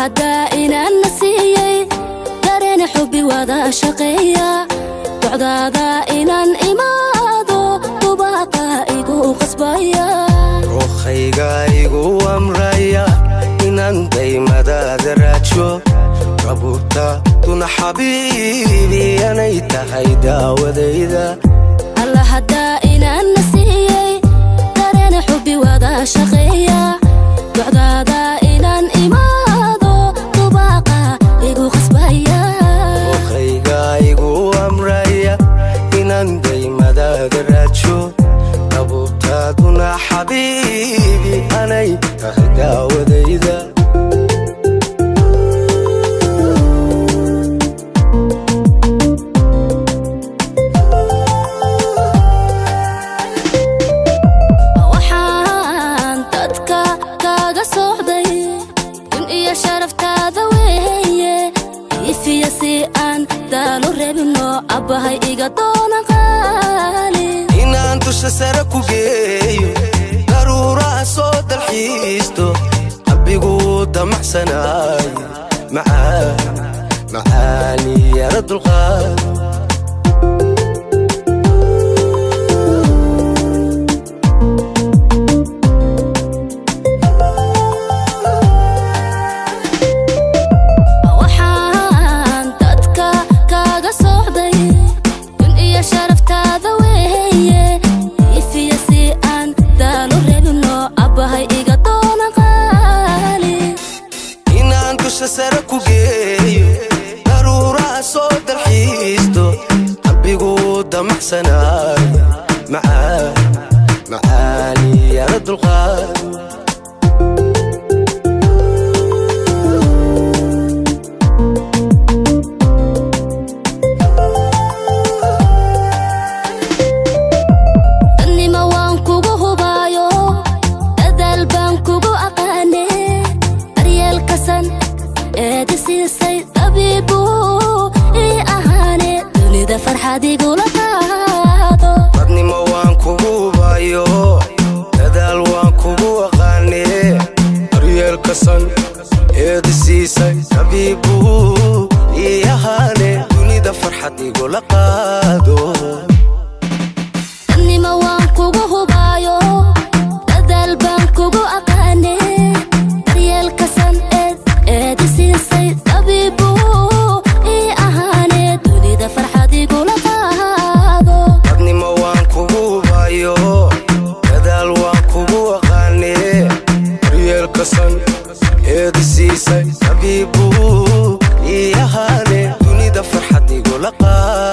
Haddaa inaan na siiyey dareen xubbi wada shaqeeya, docdaada inaan imaado dubaaqa igu qasbaya. Ruukhayga igu amraya inaan daymadaada raajo, rabuurta duna xabiibi anay tahay daawadayda. Alla haddaa inaan na siiyey dareen xubbi wada shaqeeya, docdaada inaan imaado dubaaqa igu qasbaya. Ruukhayga igu amraya inaan daymadaada raajo, rabuurtaaduna xabiibi anay tahay daawadayda. Waxaan dadka kaaga socday dun iyo sharaftaada weeye, ifiya si aan daalu reebino, abbahay iga doona qaali. Inaan dusha sare ku geeyo, daruuraha soo dalxiisto, qalbigu damacsanaayo, macaan macaani yara dulqaad. Waxaan dadka kaaga socday dun iyo sharaftaada weeye, ifiya si aan daalu reebino, abbahay iga doona qaali. Inaan dusha sare ku geeyo, daruuraha soo dalxiisto, qalbigu damacsanaayo, macaan macaani yara dulqaad. Dadnima waan kugu hubaayo, dadaal baan kugu aqaane, daryeelkasan eedi siisay dabiibu ii ahaane, dunida farxad igula qaado. Dadnimo waan kugu hubayo, dadaal waan kugu aqaanee, daryeelka san eedi siisay tabiibu ii ahaane, dunida farxad igula qaado. Dadnima waan kugu hubaayo, dadaal baan kugu aqaane, daryeelkasan eed eedi siisay dabiibu ii ahaane, dunida farxad igula qaado. Dadnimo waan kugu hubayo, dadaal waan kugu aqaanee, daryeelka san eedi siisay tabiibu ii ahaane, dunida farxad igula qaado.